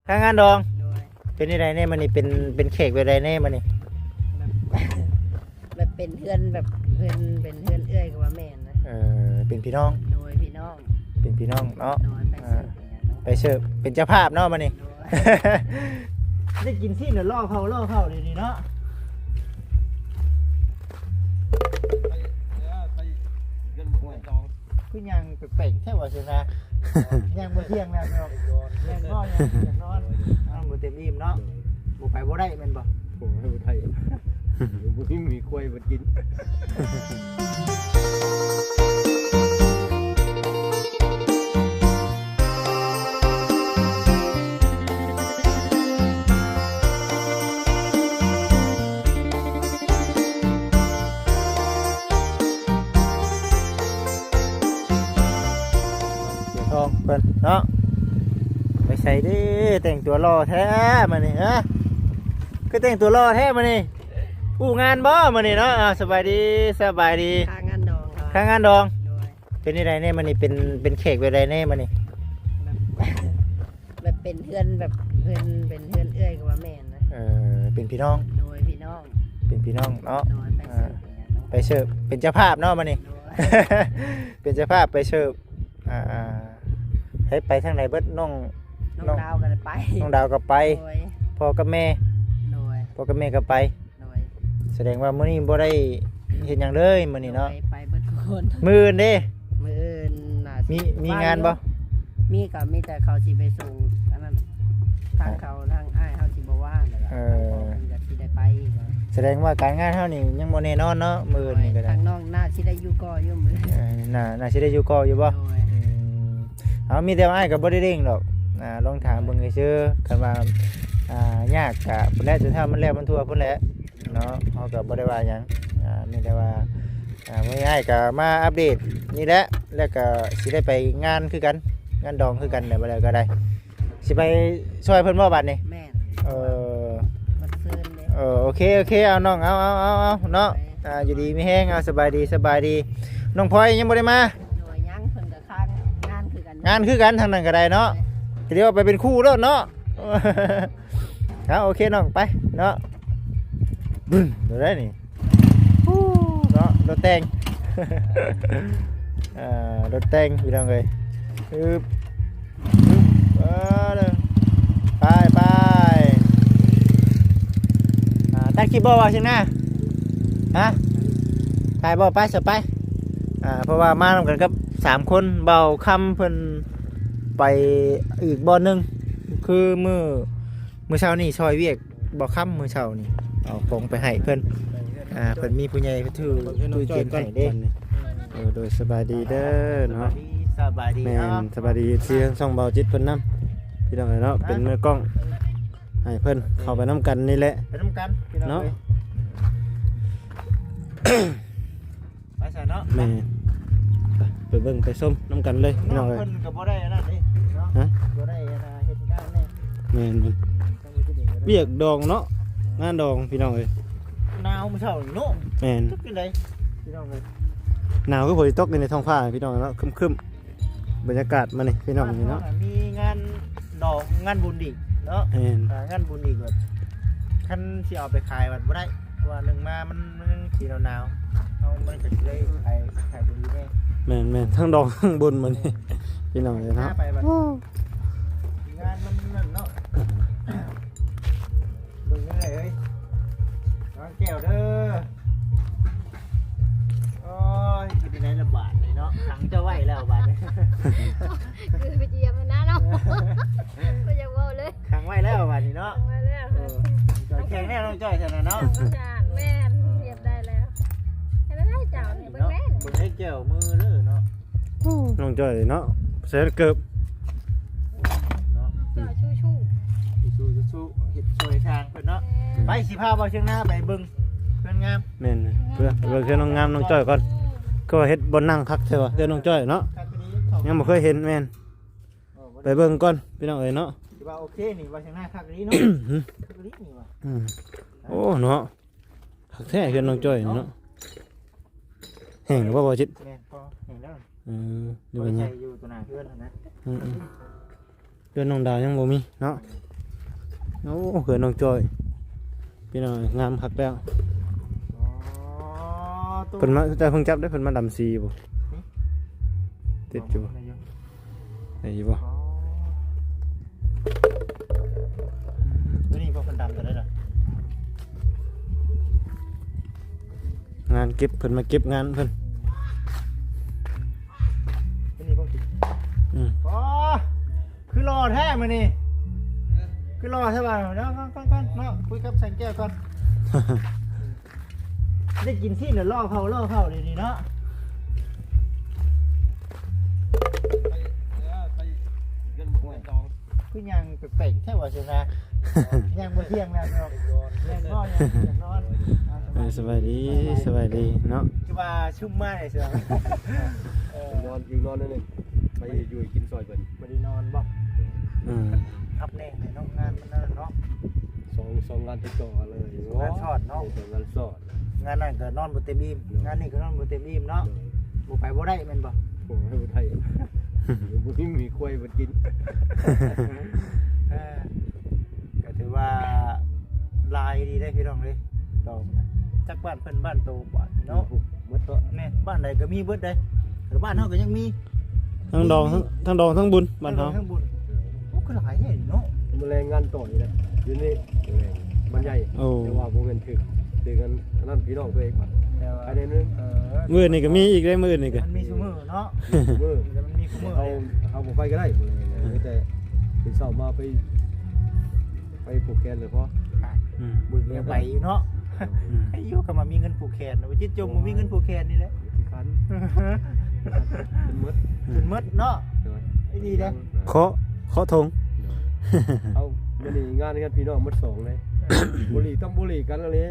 ຄ່າງານດອງ ໂດຍ ເປັນຈັ່ງໃດແດ່ມື້ນີ້ ເປັນ ເປັນແຂກແບບໃດແດ່ມື້ນີ້? ແບບ ແບບເປັນເຮືອນ ແບບເຮືອນ ເປັນເຮືອນເອື້ອຍກໍວ່າແມ່ນນະ. ເອີ ເປັນພີ່ນ້ອງ ໂດຍ ພີ່ນ້ອງ ເປັນພີ່ນ້ອງເນາະ. ໂດຍ ໄປເສີບ ອ່າ ເປັນຫຍັງເນາະ ໄປເສີບ ເປັນເຈົ້າພາບເນາະມື້ນີ້ ໂດຍ ໄດ້ກິນຊີ້ນແລ້ວລໍເຂົ້າ ລໍເຂົ້າດຽວນີ້ເນາະ. ຄືຍ່າງແປກໆແທ້ວ່າຊັ້ນນະ ຍ່າງບໍ່ທ່ຽງແລ້ວເນາະ ແມ່ນບໍ່ ຢາກນອນ ນອນບໍ່ເຕັມອີ່ມເນາະ ບໍ່ໄປບໍ່ໄດ້ແມ່ນບໍ່? ບໍ່ໄປບໍ່ໄດ້ ບໍ່ມີ ມີຄວາຍບໍ່ກິນ. ເສືອທອງເພິ່ນເນາະ ໄປໃສເດ້? ແຕ່ງຕົວຫຼໍ່ແທ້ມື້ນີ້ ຮະ ຄືແຕ່ງຕົວຫຼໍ່ແທ້ມື້ນີ້? ອູ້ງານບໍ່ມື້ນີ້ເນາະ? ອ້າວ ສະບາຍດີ ສະບາຍດີ. ຄ່າງານດອງ ຄ່າງານດອງ ໂດຍ ເປັນຈັ່ງໃດແດ່ມື້ນີ້ ເປັນ ເປັນແຂກແບບໃດແດ່ມື້ນີ້? ແບບ ແບບເປັນເຮືອນ ແບບເຮືອນ ເປັນເຮືອນເອື້ອຍກໍວ່າແມ່ນນະ. ເອີ ເປັນພີ່ນ້ອງ ໂດຍ ພີ່ນ້ອງ ເປັນພີ່ນ້ອງເນາະ. ໂດຍ ໄປເສີບ ອ່າ ເປັນຫຍັງເນາະ ໄປເສີບ ເປັນເຈົ້າພາບເນາະມື້ນີ້ ໂດຍ ເປັນເຈົ້າພາບໄປເສີບ. ອ່າ ໃຫ້ໄປທາງໃດເບິດ? ນ້ອງ ນ້ອງ ນ້ອງດາວກໍໄດ້ໄປ ນ້ອງດາວກໍໄປ ໂດຍ ພໍ່ກັບແມ່ ໂດຍ ພໍ່ກັບແມ່ກໍໄປ ໂດຍ ສະແດງວ່າມື້ນີ້ບໍ່ໄດ້ເຮັດຫຍັງເລີຍມື້ນີ້ເນາະ. ໂດຍ ໄປເບິດທຸກຄົນ. ມື້ອື່ນເດ້? ມື້ອື່ນໜ້າຊິ ມີ ມີງານບໍ່? ມີກໍມີແຕ່ເຂົາຊິໄປສົ່ງອັນນັ້ນ ທາງເຂົາ ທາງອ້າຍເຮົາຊິບໍ່ວ່າງແລ້ວ. ເອີ ທາງພໍ່ເພິ່ນກໍຊິໄດ້ໄປອີກ. ສະແດງວ່າການງານເຮົານີ້ຍັງບໍ່ແນ່ນອນເນາະ ມື້ອື່ນນີ້ກໍໄດ້. ໂດຍ ທາງນ້ອງໜ້າຊິໄດ້ຢູ່ກໍຢູ່ມື້ ເອີ ໜ້າ ໜ້າຊິໄດ້ຢູ່ກໍຢູ່ບໍ່? ໂດຍ ອືມ ເອົາ ມີແຕ່ວ່າອ້າຍກໍບໍ່ໄດ້ເລັ່ງດອກ ອ່າ ລອງຖາມເບິ່ງຊື່ໆ ຄັນວ່າ ອ່າ ຍາກກະພຸ້ນແຫຼະ ຈົນເທົ່າມັນແລ້ວມັນທົ່ວພຸ້ນແຫຼະເນາະ ເຮົາກໍບໍ່ໄດ້ວ່າຫຍັງ. ອ່າ ມີແຕ່ວ່າ ອ່າ ມື້ນີ້ອ້າຍກໍມາອັບເດດນີ້ແຫຼະ ແລ້ວກໍຊິໄດ້ໄປງານຄືກັນ ງານດອງຄືກັນແຫຼະ ບໍ່ແລ້ວກໍໄດ້. ຊິໄປຊ່ອຍເພິ່ນບໍ່ບາດນີ້? ແມ່ນ ເອີ ມັນເຊີນເດ້. ເອີ ໂອເຄ ໂອເຄ ເອົານ້ອງ ເອົາ ເອົາ ເອົາ ເອົາເນາະ. ໂດຍ ອ່າ ຢູ່ດີມີແຮງ ເອົາ ສະບາຍດີ ສະບາຍດີ. ນ້ອງພອຍຍັງບໍ່ໄດ້ມາ? ໂດຍ ຍັງ ເພິ່ນກໍຄ້າງງານຄືກັນ ງານຄືກັນທາງນັ້ນກໍໄດ້ເນາະ. ໂດຍ ກໍເລີຍວ່າໄປເປັນຄູ່ໂລດເນາະ. ເອົາ ໂອເຄນ້ອງ ໄປເນາະ. ບຶ້ມ ໂດດໄດ້ນີ້ ເນາະ ລົດແຕ່ງ ເອີ ລົດແຕ່ງພີ່ນ້ອງເອີຍ. ອຶບ ເອີ ໄປ ໄປ ອ່າ ຕັດຄລິບບໍ່ວ່າຊິນະ? ຮະ ຖ່າຍບໍ່? ໄປຊະໄປ. ອ່າ ເພາະວ່າມານຳກັນກັບສາມຄົນ ບ່າວຄຳເພິ່ນໄປອີກບ່ອນໜຶ່ງ ຄືມື້ ມື້ເຊົ້ານີ້ຊ່ອຍວຽກ ບໍ່ຄ່ຳມື້ເຊົ້ານີ້ ເອົາຂອງໄປໃຫ້ເພິ່ນ. ອ່າ ເພິ່ນມີຜູ້ໃຫຍ່ເພິ່ນຖືຕູ້ເຢັນໃຫ້ເດ້. ເອີ ໂດຍ ສະບາຍດີເດີເນາະ. ສະບາຍດີ ສະບາຍດີ. ແມ່ນ ເນາະ ສະບາຍດີ ເອັຟຊີ ທາງຊ່ອງເບົາຈິດເພິ່ນນຳ ພີ່ນ້ອງເອີຍເນາະ. ອ່າ ເປັນມືກ້ອງ ໃຫ້ເພິ່ນເຂົ້າໄປນຳກັນນີ້ແຫຼະ ໄປນຳກັນພີ່ນ້ອງເນາະ ເອີຍ. ໄປຊະເນາະ. ແມ່ນ ໄປ ໄປເບິ່ງໄປຊົມນຳກັນເລີຍພີ່ນ້ອງເອີຍ. ເພິ່ນກໍບໍ່ໄດ້ອັນນັ້ນເດ້ເນາະ. ຮະ ບໍ່ໄດ້ອັນນ່າເຮັດງານແນ່. ແມ່ນ ແມ່ນ ວຽກດອງເນາະ ງານດອງພີ່ນ້ອງເອີຍ. ໜາວມື້ເຊົ້ານີ້ເນາະ. ແມ່ນ ຈັກຈັ່ງໃດພີ່ນ້ອງເອີຍ. ໜາວຄືຝົນຊິຕົກຢູ່ໃນທ້ອງຟ້າພີ່ນ້ອງເນາະ ຄຶ້ມໆ ບັນຍາກາດມື້ນີ້ພີ່ນ້ອງເອີຍເນາະ. ມີງານ ດອງງານບຸນອີກເນາະ. ແມ່ນ ອ່າ ງານບຸນອີກ ແບບຄັນຊິເອົາໄປຂາຍມັນບໍ່ໄດ້ ເພາະວ່າໜຶ່ງມາມັນ ມັນຍັງຊິໜາວໆ ເຮົາມັນກໍຊິໄດ້ຂາຍ ຂາຍບໍ່ດີແດ່. ແມ່ນໆ ທັງດອງທັງບຸນມື້ນີ້ ພີ່ນ້ອງເອີຍເນາະ. ໄປບັດ ໂອ້ ງານມັນນັ້ນເນາະ. ເບິ່ງເອີຍ ລອງແກ້ວເດີ. ໂອ້ຍ ເຮັດຈັ່ງໃດລະບາດນີ້ເນາະ ຂັງເຈົ້າໄວ້ແລ້ວບາດນີ້ ຄືໄປຢຽມຫັ້ນນະເນາະ ບໍ່ຢາກເວົ້າເລີຍ ຂັງໄວ້ແລ້ວບາດນີ້ເນາະ. ຂັງໄວ້ແລ້ວ ເອີ ແຂງແນ່ນ້ອງຈ້ອຍຊັ້ນນະເນາະ. ແມ່ນ ຮຽບໄດ້ແລ້ວ ເຮັດໄດ້ເຈົ້ານີ້ ເບິ່ງແນ່ ເບິ່ງໃຫ້ແກ້ວມືເດີເນາະ. ນ້ອງຈ້ອຍເນາະ ໃສ່ເກີບເນາະ. ຈ້ອຍສູ້ໆ ສູ້ໆ ເຮັດຊ່ວຍທາງເພິ່ນເນາະ. ແມ່ນ ໄປ ຊິພາເບົາຊຽງນາໄປເບິ່ງເຮືອນງາມ. ແມ່ນ ເພື່ອໄປເບິ່ງເຮືອນນ້ອງງາມ ນ້ອງຈ້ອຍກ່ອນ. ຄືວ່າເຮັດບ່ອນນັ່ງຄັກແທ້ວ່າເຮືອນນ້ອງຈ້ອຍເນາະ ຍັງບໍ່ເຄີຍເຫັນ. ແມ່ນ ໄປເບິ່ງກ່ອນພີ່ນ້ອງເອີຍເນາະ. ຖືວ່າໂອເຄນີ້ ເບົາຊຽງນາຄັກອີ່ຫຼີເນາະ. ຄັກອີ່ຫຼີນີ້ວ່າ. ອືມ ໂອ້ ເນາະ ຄັກແທ້ເຮືອນນ້ອງຈ້ອຍເນາະ. ແຫ້ງແລ້ວບໍ່ ບ່າວຈິດ? ແມ່ນ ພໍແຫ້ງແລ້ວ. ເອີ ຢູ່ໃນ ຢູ່ຕໍ່ໜ້າເຮືອນຫັ້ນນະ. ອືມໆ ເຮືອນນ້ອງດາວຍັງບໍ່ມີເນາະ. ໂອ້ ເຮືອນນ້ອງຈ້ອຍ ພີ່ນ້ອງ ງາມຄັກແລ້ວ. ອໍ ເພິ່ນມາ ແຕ່ເພິ່ງຈັບໄດ້ ເພິ່ນມາດຳສີບໍ່? ຫຶ? ຕິດຢູ່ບໍ່? ໄດ້ຢູ່ບໍ່? ອໍ ຕົວນີ້ບໍ່ ເພິ່ນດຳຕົວໃດລະ? ງານເກັບ ເພິ່ນມາເກັບງານເພິ່ນ. ອືມ ຕົວນີ້ບໍ່ຕິດ. ອືມ ອໍ ຄືຫຼໍ່ແທ້ມື້ນີ້ ຄືຫຼໍ່ແທ້ວ່າ. ເນາະ ກ່ອນໆ ເນາະ ຄຸຍກັບແສງແກ້ວກ່ອນ. ໄດ້ກິນຊີ້ນແລ້ວຫຼໍ່ເຂົ້າ ຫຼໍ່ເຂົ້າເດນີ້ເນາະ. ຄືຍ່າງແປກໆແທ້ວ່າຊັ້ນນະ. ຍ່າງບໍ່ທ່ຽງແລ້ວເນາະ. ແມ່ນບໍ່? ຢາກນອນ ຢາກນອນ. ເອີ ສະບາຍດີ ສະບາຍດີເນາະ. ຄືວ່າຊຸມມາໄດ້ເຊື່ອ. ເອີ ນອນ ຢູ່ນອນນັ້ນເອງ ໄປຢູ່ກິນຊອຍເພິ່ນ. ບໍ່ໄດ້ນອນບໍ່? ອືມ ຄັບແນ່ເນາະ ງານມັນນັ້ນເນາະ. ສອງ ສອງງານຕິດຕໍ່ກັນເລີຍ. ງານຊອດເນາະ. ເອີ ງານຊອດ. ງານນັ້ນກໍນອນບໍ່ເຕັມອີ່ມ ໂດຍ ງານນີ້ກໍນອນບໍ່ເຕັມອີ່ມເນາະ. ໂດຍ ບໍ່ໄປບໍ່ໄດ້ແມ່ນບໍ່? ບໍ່ໄປບໍ່ໄດ້ ບໍ່ມີ ມີຄວາຍມັນກິນ. ເອີ ກໍຖືວ່າຫຼາຍດີເດ້ພີ່ນ້ອງເອີຍ ດອງນະ. ຈັກບ້ານເພິ່ນບ້ານໂຕກວ່າເນາະ. ໝົດເນາະ. ແມ່ນ ບ້ານໃດກໍມີເບິດເດ້ ແຕ່ບ້ານເຮົາກໍຍັງມີ. ທັງດອງ ທັງ ທັງດອງທັງບຸນ ບ້ານເຮົາ ທັງດອງທັງບຸນ. ໂອ້ ຄືຫຼາຍແທ້ເນາະ. ມື້ແລງງານຕໍ່ຢູ່ເດ້ ຢູ່ນີ້ ມື້ແລງບ້ານໃຫຍ່. ໂອ້ ແຕ່ວ່າບໍ່ແມ່ນຖືກ ຖືກອັນ ອັນນັ້ນພີ່ນ້ອງຕົວເອງ. ແຕ່ວ່າ ອັນນີ້ໜຶ່ງ ເອີ ມື້ນີ້ກໍມີອີກເດ້ ມື້ນີ້ກໍ ມັນມີຊຸມື້ເນາະ. ມື້ ແຕ່ມັນມີຊຸມື້. ເຮົາ ເຮົາບໍ່ໄປກໍໄດ້ມື້ນີ້ ມີແຕ່ຕື່ນເຊົ້າມາໄປ ໄປຜູກແຂນເລີຍພໍ. ອືມ ໄປຢູ່ເນາະ. ອືມ ໃຫ້ຢູ່ ກໍມາມີເງິນຜູກແຂນ ຈິດຈົມ ບໍ່ມີເງິນຜູກແຂນນີ້ແຫຼະ. ຂີ້ຄັນ ຈົນໝົດ ຈົນໝົດເນາະ. ໂດຍ ອີ່ຫຼີເດ້ ເຄາະ ເຄາະຖົງ. ໂດຍ ເອົາ ມື້ນີ້ງານກັນພີ່ນ້ອງໝົດສອງເດ້. ເອີ ບໍ່ຫຼີກຕ້ອງບໍ່ຫຼີກກັນແລ້ວເດ້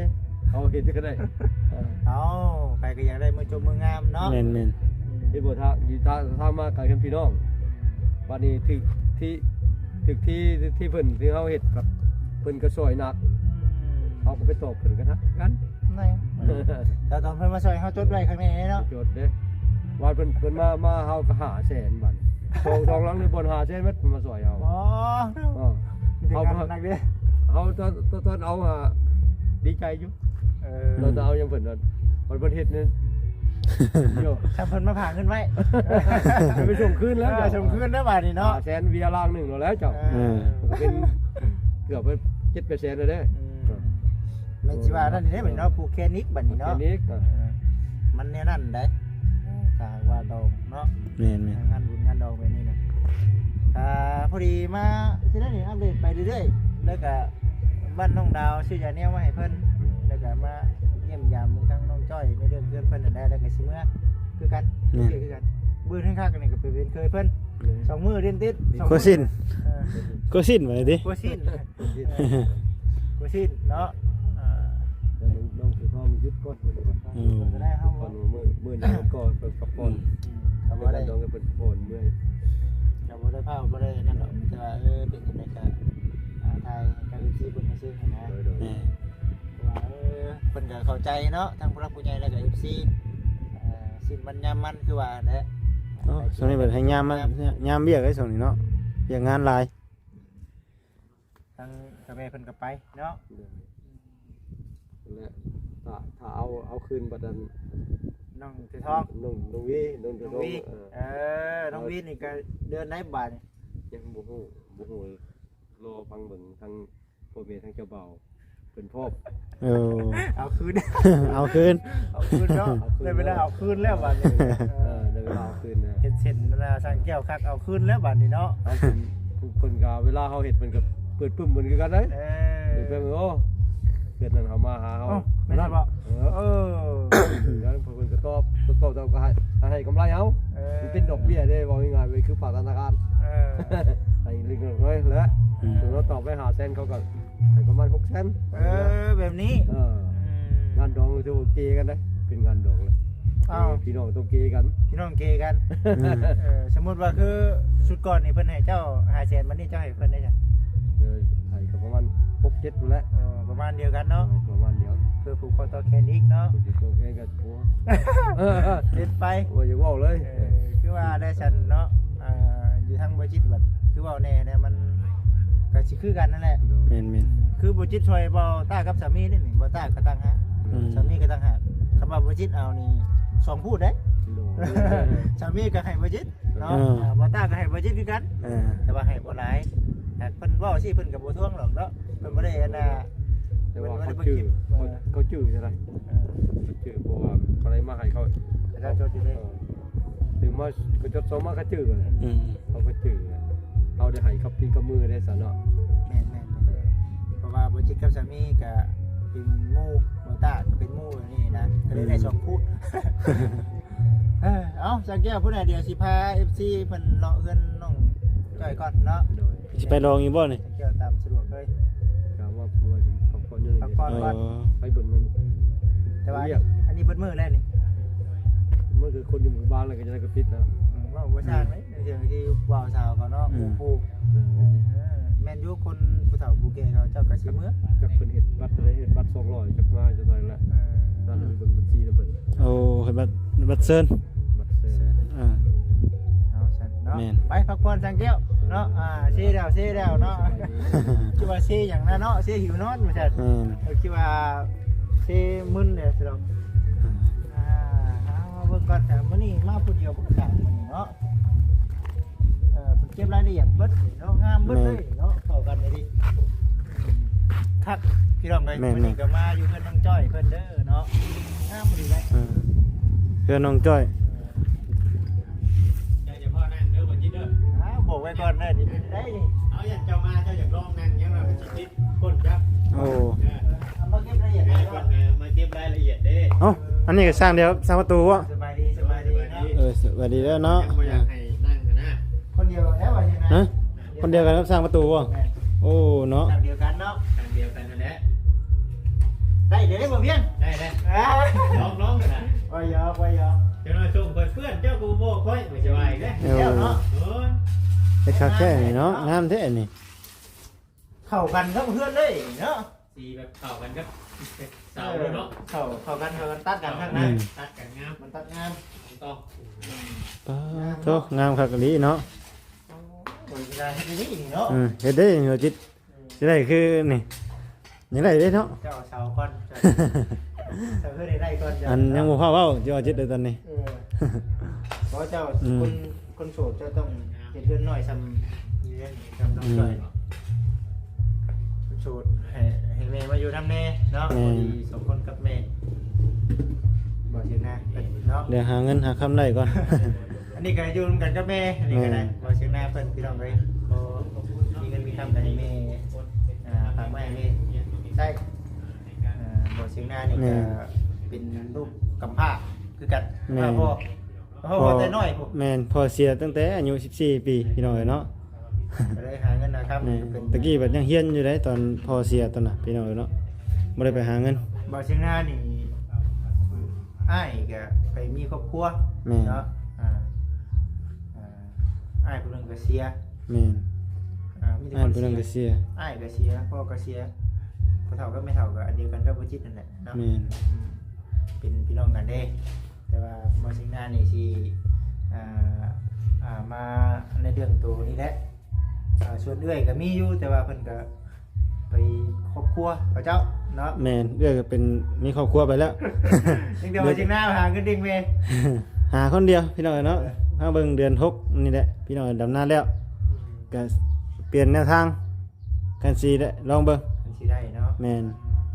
ເຮົາເຮັດກໍໄດ້. ເອີ ເອົາ ໃຜກໍຢາກໄດ້ເມືອຈົບເມືອງາມເນາະ. ແມ່ນໆ ເຫັນບໍ່ ຖ້າ ຖ້າ ຖ້າມາກັນພີ່ນ້ອງ ບັດນີ້ຖືກທີ່ ຖືກທີ່ ທີ່ເພິ່ນ ທີ່ເຮົາເຮັດກັບເພິ່ນກໍຊ່ອຍໜັກ. ອືມ ເຮົາກໍໄປຕອບເພິ່ນກໍໜັກຄືກັນ. ແມ່ນ ແຕ່ຕອນເພິ່ນມາຊ່ອຍເຮົາຈົດໄວ້ຂ້າງໃນເນາະ. ຈົດເດ້ ວ່າເພິ່ນ ເພິ່ນມາ ມາເຮົາກໍຫ້າແສນບາດ. ສອງ ສອງຫຼັງນີ້ບ່ອນຫ້າແສນໝົດ ເພິ່ນມາຊ່ອຍເຮົາ. ອໍ ເອີ ມີແຕ່ງານໜັກເດ້. ເຮົາຕອນ ຕອນ ຕອນເອົາ ອາ ດີໃຈຢູ່. ເອີ ເຮົາຈະເອົາຫຍັງເພິ່ນນັ້ນ ເພິ່ນເຮັດນີ້ ໂຍ ຖ້າເພິ່ນມາຝາກເງິນໄວ້ ໄປສົ່ງຄືນແລ້ວ. ເອີ ເຈົ້າ ສົ່ງຄືນແລ້ວບາດນີ້ເນາະ. ຫ້າແສນເບຍລ້າງໜຶ່ງແລ້ວເຈົ້າ. ເອີ ເອີ ກໍເປັນເກືອບເຈັດແປດແສນແລ້ວເດ້. ອືມ ແມ່ນຊິວ່ານັ້ນເດ້ບັດນີ້ເນາະ ຜູກແຂນອີກບັດນີ້ເນາະ. ຜູກແຂນອີກ ເອີ ມັນແນວນັ້ນໃດ ຖ້າຫາກວ່າດອງເນາະ. ແມ່ນໆ ງານບຸນງານດອງແບບນີ້ນະ. ອ່າ ພໍດີມາຊິໄດ້ນີ້ ອັບເດດໄປເລື້ອຍໆ ແລ້ວກະ ບ້ານນ້ອງດາວຊື້ຢາແນວມາໃຫ້ເພິ່ນ ແລ້ວກໍມາຢ້ຽມຢາມເບິ່ງທາງນ້ອງຈ້ອຍໃນເລື່ອງເຮືອນເພິ່ນນັ້ນແຫຼະ ແລ້ວກໍຊິເມືອຄືກັນ. ແມ່ນ ຄືກັນ ເບິ່ງເຖິງຄັກນີ້ກໍເປັນເຄີຍເພິ່ນ. ແມ່ນ ສອງມື້ເດືອນຕິດ ຄົວຊິນ ເອີ ຄົວຊິນວ່າຕິ ຄົວຊິນ ຄົວຊິນເນາະ. ອ່າ ແຕ່ນ້ອງ ນ້ອງຄືນ້ອງຢຸດກ່ອນ ເພິ່ນວ່າ ອືມ ກໍໄດ້ ເຮົາ ກ່ອນ ມື້ ມື້ນີ້ກໍໄປພັກຜ່ອນ. ອືມ ກໍບໍ່ໄດ້ ນ້ອງກໍເພິ່ນຜ່ອນເມື່ອຍ ກໍບໍ່ໄດ້ພາ ບໍ່ໄດ້ນັ້ນດອກ ມີແຕ່ວ່າ ເອີ ເປັນຈັ່ງໃດກໍ ອ່າ ຖ່າຍໃຫ້ກັບເອັຟຊີເບິ່ງຊື່ໆຫັ້ນນະ. ໂດຍໆ ແມ່ນ ເພາະວ່າ ເອີ ເພິ່ນກໍເຂົ້າໃຈເນາະ ທັງຜູ້ຫຼັກຜູ້ໃຫຍ່ ແລ້ວກໍເອັຟຊີ ເອີ ຊິນມັນຍາມມັນ ຄືວ່າຫັ້ນແຫຼະ. ໂອ້ ຊ່ວງນີ້ເພິ່ນໃຫ້ຍາມມາ ຍາມວຽກເດ້ຊ່ວງນີ້ເນາະ ວຽກງານຫຼາຍ. ທາງເຈົ້າແມ່ເພິ່ນກໍໄປເນາະ. ໂດຍ ແລະ ຖ້າ ຖ້າເອົາ ເອົາຄືນບັດນັ້ນ ນ້ອງເສືອທອງ ນ້ອງ ນ້ອງວີ ນ້ອງເສືອທອງ ນ້ອງວີ ເອີ ເອີ ນ້ອງວີນີ້ກໍເດືອນໃດບາດນີ້ ຍັງບໍ່ຮູ້ ບໍ່ຮູ້ ລໍຟັງເບິ່ງທາງ ພໍ່ແມ່ທາງເຈົ້າບ່າວເພິ່ນພ້ອມ. ເອີ ເອົາຄືນ ເອົາຄືນ ເອົາຄືນເນາະ. ໄດ້ເວລາເອົາຄືນແລ້ວບາດນີ້. ເອີ ໄດ້ເວລາເອົາຄືນນະ ເຮັດເສັ້ນນະ ສ້າງແກ້ວຄັກ ເອົາຄືນແລ້ວບາດນີ້ເນາະ. ເອົາຄືນ ເພິ່ນກໍເວລາເຮົາເຮັດ ເພິ່ນກໍເປີດປຶ້ມເພິ່ນຄືກັນເດ້. ເອີ ເປີດປຶ້ມ ໂອ້ ເດືອນນັ້ນເຂົາມາຫາເຮົາ. ໂອ້ ແມ່ນບໍ່? ເອີ ເອີ ເພິ່ນກໍຕອບ ຕອບ ຕອບ ກໍໃຫ້ ໃຫ້ກຳໄລເຮົາ. ເອີ ມັນເປັນດອກເບ້ຍເດ້ ເວົ້າງ່າຍໆ ເລີຍ ຄືຝາກທະນາຄານ. ເອີ ໃຫ້ເລັກນ້ອຍແຫຼະ. ອືມ ສົມມຸດເຮົາຕອບໄປຫ້າແສນ ເຂົາກໍໃຫ້ປະມານຫົກແສນ. ເອີ ແບບນີ້. ເອີ ອືມ ງານດອງຖືວ່າເກກັນເດ້ ເປັນງານດອງເລີຍ. ອ້າວ ພີ່ນ້ອງຕ້ອງເກກັນ ພີ່ນ້ອງເກກັນ. ອືມ ເອີ ສົມມຸດວ່າຄືຊຸດກ່ອນນີ້ເພິ່ນໃຫ້ເຈົ້າຫ້າແສນ ບັດນີ້ເຈົ້າໃຫ້ເພິ່ນໄດ້ຫຍັງ? ເອີ ໃຫ້ກໍປະມານຫົກເຈັດພຸ້ນແຫຼະ. ເອີ ປະມານດຽວກັນເນາະ. ເອີ ປະມານດຽວ ເພື່ອຜູກຂໍ້ຕໍ່ແຂນອີກເນາະ. ຜູກຂໍ້ຕໍ່ແຂນກໍ ໂອ້ ເຮັດໄປ ບໍ່ຢາກເວົ້າເລີຍ. ເອີ ຄືວ່າໄດ້ຊັ້ນເນາະ. ອ່າ ຢູ່ທາງບໍ່ຈິດບັດ ຄືເວົ້າແດ່ແດ່ ມັນ ກໍຊິຄືກັນນັ້ນແຫຼະ. ໂດຍ ແມ່ນໆ ຄືບໍ່ຈິດຊ່ອຍບໍ່ຕ້າກັບສາມີນີ້ ບໍ່ຕ້າກໍຕ່າງຫາກ ອືມ ສາມີກໍຕ່າງຫາກ. ຄັນວ່າບໍ່ຈິດເອົານີ້ສອງພູດເດ້ ໂດຍ ສາມີກໍໃຫ້ບໍ່ຈິດເນາະ ເອີ ອ່າ ບໍ່ຕ້າກໍໃຫ້ບໍ່ຈິດຄືກັນ ເອີ ແຕ່ວ່າໃຫ້ບໍ່ຫຼາຍ. ຫາກເພິ່ນເວົ້າຊີ້ເພິ່ນກໍບໍ່ທວງດອກເນາະ ເພິ່ນບໍ່ໄດ້ອັນນ່າ ແຕ່ວ່າເຂົາຈື່ ເພິ່ນບໍ່ໄດ້ເບິ່ງ ເຂົາ ເຂົາຈື່ເທົ່າໃດ ເອີ ເຂົາຈື່ ເພາະວ່າບໍ່ໄດ້ມາໃຫ້ເຂົາ ເຂົາເຈົ້າຈົດຢູ່ເດ້ ເອີ ຖືມາກໍຈົດສ່ງມາ ເຂົາຈື່ ອືມ ເຂົາກໍຈື່ ເຮົາໄດ້ໃຫ້ກັບຕີນກັບມືໄດ້ຊະເນາະ. ແມ່ນໆ ເອີ ເພາະວ່າບໍ່ຈິດກັບສາມີກໍເປັນໝູ່ ບໍ່ຕ້າກໍເປັນໝູ່ນີ້ນະ ກໍເລີຍໄດ້ ອືມ ສອງພູດ. ເອີ ເອົ້າ ສັງແກ້ວ ພຸ້ນນະ ດຽວຊິພາເອັຟຊີເພິ່ນເລາະເຮືອນນ້ອງຈ້ອຍກ່ອນເນາະ. ໂດຍ ຊິໄປລອງຢູ່ບໍ່ນີ້? ສັງແກ້ວ ຕາມສະດວກເລີຍ ກະວ່າ ພັກຜ່ອນຢູ່ ພັກຜ່ອນກ່ອນ ເອີ ໄປເບິ່ງມັນ. ແຕ່ວ່າອັນນີ້ ອັນນີ້ເບິດມື້ແລ້ວນີ້ ມັນຄືຄົນຢູ່ໝູ່ບ້ານແລ້ວກໍຈະໄດ້ກໍປິດນະ ເວົ້າບໍ່ຊ່າງເລີຍ ເລື່ອງທີ່ບ່າວສາວເຂົາເນາະ ອືມ ໂອ້ໂຫ ເອີ ແມ່ນຢູ່ ຄົນຜູ້ເຖົ້າຜູ້ແກ່ເຂົາເຈົ້າກໍຊິເມືອ ຈັກເພິ່ນເຮັດບັດເທົ່າໃດ ເຮັດບັດສອງຮ້ອຍ ຈັກມາຈັ່ງໃດແຫຼະ ເອີ ນັ້ນເບິ່ງບັນຊີນຳເພິ່ນ. ໂອ້ ເຮັດບັດ ບັດເຊີນ ບັດເຊີນ ອ່າ ເອົາຊັ້ນເນາະ ແມ່ນ ໄປພັກຜ່ອນສັງແກ້ວເນາະ. ອ່າ ເຊແລ້ວ ເຊແລ້ວເນາະ ຄິດວ່າເຊຫຍັງນະເນາະ ເຊຫິວນອນວ່າຊັ້ນ ແມ່ນ ເອີ ຄິດວ່າເຊມຶນແລ້ວຊິດອກ. ອ່າ ອ່າ ເອົາເບິ່ງກ່ອນ ແຕ່ມື້ນີ້ມາຜູ້ດຽວບໍ່ໄດ້ ມື້ນີ້ເນາະ. ເອີ ເພິ່ນເກັບລາຍລະອຽດເບິດເນາະ ງາມເບິດເລີຍເນາະ ເຂົ້າກັນດີ ຄັກພີ່ນ້ອງເອີຍ. ແມ່ນໆ ມື້ນີ້ກໍມາຢູ່ເຮືອນນ້ອງຈ້ອຍເພິ່ນເດີເນາະ ງາມດີເດ້ ເອີ ເຮືອນນ້ອງຈ້ອຍ ເອີ ເຈົ້າຢ່າພໍ້ນັ່ງເດີ ບໍ່ຈິດເດີ ອ້າວ ບອກໄວ້ກ່ອນເດີ ນີ້ເປັນໄດນີ້ ເອົາ ຢ້ານເຈົ້າມາ ເຈົ້າຢາກລອງນັ່ງ ຍັງວ່າມັນຊິຕິດກົ້ນເຈົ້າ ໂອ້ ເອີ ເອົາມາເກັບລາຍລະອຽດ ເອີ ເອົາກ່ອນ ເອີ ມາເກັບລາຍລະອຽດເດ້. ເອົ້າ ອັນນີ້ກໍຊ່າງດຽວກັບຊ່າງປະຕູບໍ? ສະບາຍດີ ສະບາຍດີເນາະ ເອີ ສະບາຍດີເດີເນາະ ຍັງບໍ່ຢາກໃຫ້ນັ່ງຫັ້ນນະ ຄົນດຽວແລ້ວວ່າຊິນະ ຮະ? ຄົນດຽວກັນກັບຊ່າງປະຕູບໍ່? ແມ່ນ ໂອ້ ເນາະ ຊ່າງດຽວກັນເນາະ ຊ່າງດຽວກັນຫັ້ນແຫຼະ ໄດ້ເດີບໍ່ພຽງ? ໄດ້ແລ້ວ ອ່າ ລອງໆກັນນະ ວ່າຢອກ ວ່າຢອກ ເຈົ້ານ້ອຍສົ່ງຂ້ອຍເພື່ອນ ເຈົ້າກໍບໍ່ບອກຂ້ອຍ ບໍ່ສະບາຍເດ້ ເອີ ແລ້ວເນາະ ໂອ້ຍ ເຮັດຄັກແທ້ນີ້ເນາະ ງາມແທ້ນີ້ ເຂົ້າກັນກັບເຮືອນເລີຍເນາະ ສີແບບເຂົ້າກັນກັບເສົາເລີຍເນາະ ເອີ ເຂົ້າ ເຂົ້າກັນ ເຂົ້າກັນ ຕັດກັນຄັກນະ ອືມ ຕັດກັນງາມ ມັນຕັດງາມ ຖືກຕ້ອງ ປາດໂທ້ ງາມຄັກອີ່ຫຼີເນາະ ໂອ້ຍ ເວລາເຮັດໄດ້ເນາະ ເອີ ເຮັດໄດ້ ຫົວຈິດ ເອີ ຊິໄດ້ຄືນີ້ ຍັງໄດ້ເດ້ເນາະ ເຈົ້າເອົາເສົາກ່ອນ ເຈົ້າ ເຈົ້າເຮັດໃຫ້ໄດ້ກ່ອນ ອັນຍັງບໍ່ພໍເວົ້າ ເຈົ້າເຈັດເລີຍຕອນນີ້ ເອີ ເພາະເຈົ້າ ອືມ ຄົນ ຄົນໂສດເຈົ້າຕ້ອງເຮັດເຮືອນນ້ອຍຊ່ຳ ເຮືອນຊ່ຳນ້ອງ ອືມ ຈ້ອຍ ຄົນໂສດໃຫ້ ໃຫ້ແມ່ມາຢູ່ນຳແດ່ເນາະ ແມ່ນ ພໍດີສອງຄົນກັບແມ່ ບໍ່ເຖິງນາເນາະ ດຽວຫາເງິນຫາຄຳໄດ້ກ່ອນ ອັນນີ້ກໍຢູ່ນຳກັນກັບແມ່ ອັນນີ້ກໍໄດ້ ແມ່ນ ບໍ່ເຖິງນາເພິ່ນ ພີ່ນ້ອງເອີຍ ພໍມີເງິນມີຄຳກໍໃຫ້ແມ່ ອ່າ ຝາກມາໃຫ້ແມ່ໃຊ້ ອ່າ ບໍ່ເສັງນານີ້ ແມ່ນ ກໍເປັນລູກກຳພ້າຄືກັນ ແມ່ນ ພໍ່ ພໍ່ ພໍ່ແຕ່ນ້ອຍພຸ້ນ ແມ່ນ ພໍ່ເສຍຕັ້ງແຕ່ອາຍຸສິບສີ່ປີ ພີ່ນ້ອງເອີຍເນາະ ກໍໄດ້ຫາເງິນຫາຄຳ ແມ່ນ ເປັນ ແຕ່ກີ້ບັດຍັງຮຽນຢູ່ເດ້ ຕອນພໍ່ເສຍຕອນນະ ພີ່ນ້ອງເອີຍເນາະ ບໍ່ໄດ້ໄປຫາເງິນ ບໍ່ເສັງນານີ້ ອ້າຍກໍໄປມີຄອບຄົວ ແມ່ນ ເນາະ ອ່າ ອ່າ ອ້າຍຜູ້ໜຶ່ງກໍເສຍ ແມ່ນ ອ່າ ມີແຕ່ ອ້າຍຜູ້ໜຶ່ງກໍເສຍ ອ້າຍກໍເສຍ ພໍ່ກໍເສຍ ພໍ່ເຖົ້າກັບແມ່ເຖົ້າກໍອັນດຽວກັນກັບບໍ່ຈິດນັ້ນແຫຼະເນາະ ແມ່ນ ອືມ ເປັນພີ່ນ້ອງກັນເດ້ ແຕ່ວ່າບໍ່ເສັງນານີ້ຊິ ອ່າ ອ່າ ມາໃນເລື່ອງໂຕນີ້ແຫຼະ ອ່າ ສ່ວນເອື້ອຍກໍມີຢູ່ ແຕ່ວ່າເພິ່ນກໍ ໄປຄອບຄົວເຂົາເຈົ້າເນາະ ແມ່ນ ເອື້ອຍກໍເປັນ ມີຄອບຄົວໄປແລ້ວ ຍັງແຕ່ວ່າເສັງນາຫາເງິນລ້ຽງແມ່ ຫາຄົນດຽວພີ່ນ້ອງເອີຍເນາະ ເອີ ຫາເບິ່ງເດືອນຫົກນີ້ແຫຼະ ພີ່ນ້ອງເອີຍ ດຳນາແລ້ວ ອືມ ກໍປ່ຽນແນວທາງ ຄັນຊິໄດ້ລອງເບິ່ງ ຄັນຊິໄດ້ເນາະ ແມ່ນ ອື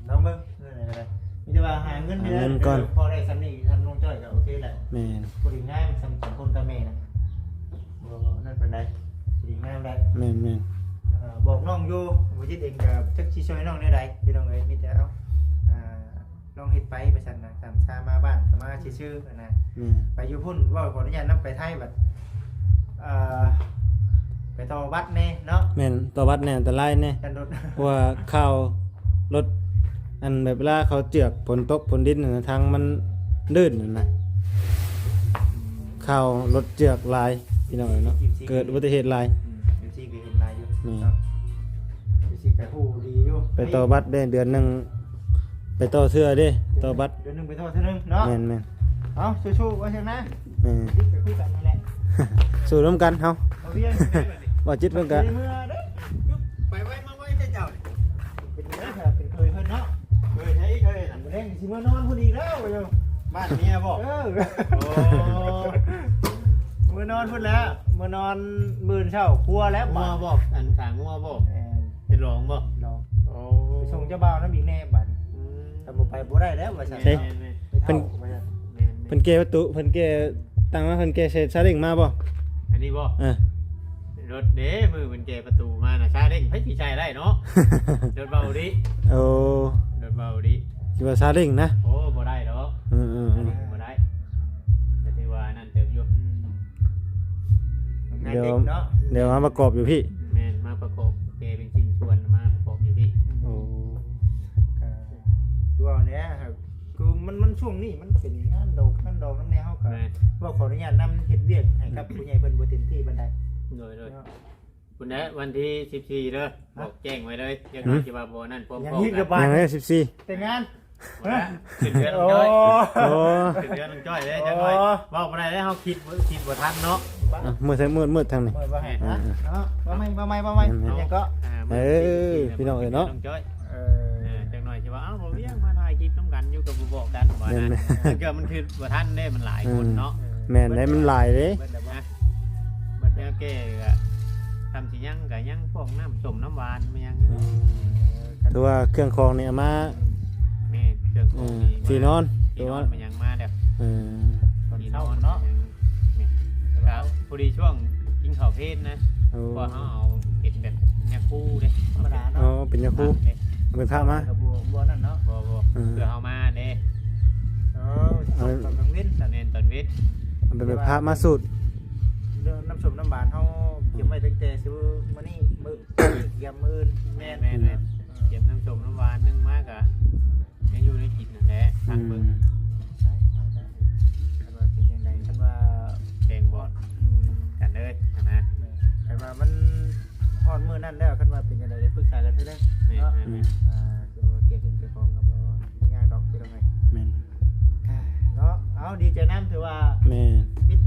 ມ ລອງເບິ່ງ ເອີ ນັ້ນກໍໄດ້ ມີແຕ່ວ່າຫາເງິນ ຫາເງິນກ່ອນ ພໍໄດ້ສ່ຳນີ້ ທາງນ້ອງຈ້ອຍກໍໂອເຄແຫຼະ ແມ່ນ ພໍດີງາມ ສ່ຳສອງຄົນກັບແມ່ນະ ບໍ່ນັ້ນປານໃດ ພໍດີງາມໄດ້ ແມ່ນໆ ເອີ ບອກນ້ອງຢູ່ ບໍ່ຈິດເອງກໍຈັກຊິຊ່ວຍນ້ອງແນວໃດ ພີ່ນ້ອງເອີຍ ມີແຕ່ເອົາ ອ່າ ລອງເຮັດໄປວ່າຊັ້ນນະ ຕາມຊາມາບ້ານກໍມາຊື່ໆຫັ້ນນະ ແມ່ນ ໄປຢູ່ພຸ້ນ ເວົ້າ ຂໍອະນຸຍາດນຳ ໄປໄທບັດ ເອີ ໄປຕໍ່ບັດແດ່ເນາະ ແມ່ນ ຕໍ່ບັດແດ່ ອັນຕະລາຍແດ່ ຢ້ານລົດ ເພາະວ່າຂ່າວລົດ ອັນແບບເວລາເຂົາເຈື່ອກ ຝົນຕົກຝົນດິນຫັ້ນນະ ທາງມັນລື່ນຫັ້ນນະ ຂ່າວລົດເຈື່ອກຫຼາຍ ພີ່ນ້ອງເອີຍເນາະ ເກີດອຸບັດຕິເຫດຫຼາຍ ອືມ ເອັຟຊີກໍເຫັນຫຼາຍຢູ່ ແມ່ນ ເນາະ ເອັຟຊີກໍຮູ້ດີຢູ່ ໄປຕໍ່ບັດເດ້ ເດືອນໜຶ່ງໄປຕໍ່ເທື່ອເດ້ ຕໍ່ບັດ ເດືອນໜຶ່ງໄປຕໍ່ເທື່ອໜຶ່ງເນາະ ແມ່ນໆ ເອົາ ສູ້ໆ ວ່າຊັ້ນນະ ແມ່ນ ໄປຄືກັນນັ້ນແຫຼະ ສູ້ນຳກັນເຮົາ ບໍ່ພຽງ ບໍ່ຈິດເພິ່ນກະ ໄປເມືອເດ້ ໄປມ ຊິເມືອນອນພຸ້ນອີກແລ້ວຢູ່ ບ້ານເມຍບໍ? ເອີ ໂອ້ ເມືອນອນພຸ້ນແລ້ວ ເມືອນອນມື້ເຊົ້າຄົວແລ້ວ ງົວບໍ? ອັນຂາງົວບໍ? ແມ່ນ ເປັນລອງບໍ? ລອງ ໂອ້ ໄປສົ່ງເຈົ້າບ່າວນຳອີກແດ່ບາດນີ້ ອືມ ຖ້າບໍ່ໄປບໍ່ໄດ້ແລ້ວວ່າຊັ້ນ ໃຊ່ ເນາະ ແມ່ນໆ ໄປເຖົ້າວ່າຊັ້ນ ເພິ່ນແກ້ປະຕູ ເພິ່ນແກ້ ຕັ້ງມາເພິ່ນແກ້ໃສ່ຊາເລັ້ງມາບໍ່? ອັນນີ້ບໍ່? ເອີ ລົດເດ້ ມື້ເພິ່ນແກ້ປະຕູມານະ ຊາເລັ້ງໃຜຊິໃສ່ໄດ້ເນາະ ລົດເບົາດີ ໂອ້ ລົດເບົາດີ ຄິດວ່າຊາເລັ້ງນະ ໂອ້ ບໍ່ໄດ້ດອກ ເອີໆໆ ຊາເລັ້ງບໍ່ໄດ້ ກໍຖືວ່ານັ້ນເຕີບຢູ່ ອືມ ງານເດັກເນາະ ດຽວ ດຽວມາປະກອບຢູ່ພີ້ ແມ່ນ ມາປະກອບ ແກ້ເປັນຊິ້ນສ່ວນມາປະກອບຢູ່ພີ້ ໂອ້ ກໍຄືວ່າແຫຼະ ຄືມັນ ມັນຊ່ວງນີ້ມັນເປັນງານດອກງານດອງນຳແດ່ ເຮົາກໍ ແມ່ນ ເວົ້າຂໍອະນຸຍາດນຳເຮັດວຽກໃຫ້ກັບ ອືມ ຜູ້ໃຫຍ່ເພິ່ນບໍ່ເຕັມທີ່ປານໃດ ໂດຍໆ ເນາະ ພຸ້ນແຫຼະ ວັນທີສິບສີ່ເດີ ບອກແຈ້ງໄວ້ເລີຍ ຈັກໜ້ອຍ ຫືມ ຊິວ່າບໍ່ນັ້ນ ພ້ອມໆ ກັນ ຍັງອີກລະບາດ ຍັງແລ້ວສິບສີ່ ແຕ່ງງານ ບໍ່ລະ ຂຶ້ນເຮືອນນ້ອງຈ້ອຍ ໂອ້ ໂອ້ ຂຶ້ນເຮືອນນ້ອງຈ້ອຍເດ້ ຈັກໜ້ອຍ ໂອ້ ເວົ້າບໍ່ໄດ້ເດ້ ເຮົາຄິດ ຄິດບໍ່ທັນເນາະ ອ່ະ ມືດໃສ່ ມືດ ມືດທາງນີ້ ເອີ ວ່າໃຫ້ ອ່າ ເນາະ ວ່າໃໝ່ ວ່າໃໝ່ ວ່າໃໝ່ ແມ່ນໆ ຍັງກໍ ອ່າ ເອີ ພີ່ນ້ອງເອີຍເນາະ ນ້ອງຈ້ອຍ ເອີ ເອີ ຈັກໜ້ອຍຊິວ່າ ເອົ້າ ບໍ່ວຽງມາຖ່າຍຄລິບນຳກັນຢູ່ ກໍບໍ່ບອກກັນວ່າ ແມ່ນໆ ນະ ກໍມັນຄືບໍ່ທັນເດ້ ມັນຫຼາຍຄົນເນາະ ອືມ ແມ່ນເດ້ ມັນຫຼາຍເດ້ ເບິດແລ້ວບໍ່? ບັດແນວແກ້ກໍ ຄຳຊິຍັງກໍຍັງພວກນ້ຳສົ້ມນ້ຳຫວານມາຍັງ ອືມ ຖືວ່າເຄື່ອງຂອງນີ້ເອົາມາ ແມ່ນ ເຄື່ອງຂອງ ເອີ ນີ້ ທີ່ນອນ ທີ່ນອນມາຍັງມາແລ້ວ ເອີ ຕອນເຊົ້າເນາະ ແມ່ນ ກໍພໍດີຊ່ວງກິນເຂົ້າເພນນະ ໂອ້ ເພາະເຮົາເອົາເປັນແບບຍາຄູເດ້ ທຳມະດາເນາະ ອໍ ເປັນຍາຄູ ເອົາເປັນພະມາ ກໍບໍ່ ບໍ່ນັ້ນເນາະ ບໍ່ ບໍ່ ເອີ ເພື່ອເຮົາມາເດ້ ເອີ ເອົາຕອນກາງເວັນ ແມ່ນ ຕອນເວັນ ເອົາເປັນແບບພະມາສູດ ເລື່ອງນ້ຳສົ້ມນ້ຳຫວານເຮົາ ອືມ ກຽມໄວ້ຕັ້ງແຕ່ມື້ນີ້ ມື້ ກຽມມື້ອື່ນ ແມ່ນ ແມ່ນໆ ກຽມນ້ຳສົ້ມນ້ຳຫວານ ໜຶ່ງມາກະຍັງຢູ່ໃນກິນຫັ້ນແຫຼະ ອືມ ທັກເບິ່ງ ໄດ້ ໄດ້ ໄດ້ ຄັນວ່າເປັນຈັ່ງໃດ ຄັນວ່າແບ່ງບອກ ອືມ ກັນເລີຍຫັ້ນນະ ແມ່ນ ຄັນວ່າມັນຮອດມື້ນັ້ນແລ້ວ ຄັນວ່າເປັນຈັ່ງໃດໄດ້ປຶກສາກັນເທື່ອໜຶ່ງ ແມ່ນ ເນາະ ແມ່ນໆ ອ່າ ຄືວ່າແກ້ເປັນເຈົ້າຂອງກໍບໍ່ ບໍ່ຍາກດອກ ພີ່ນ້ອງເອີຍ ແມ່ນ ອ່າ ເນາະ ເອົາ ດີໃຈນຳ ຖືວ່າ ແມ່ນ ປິດ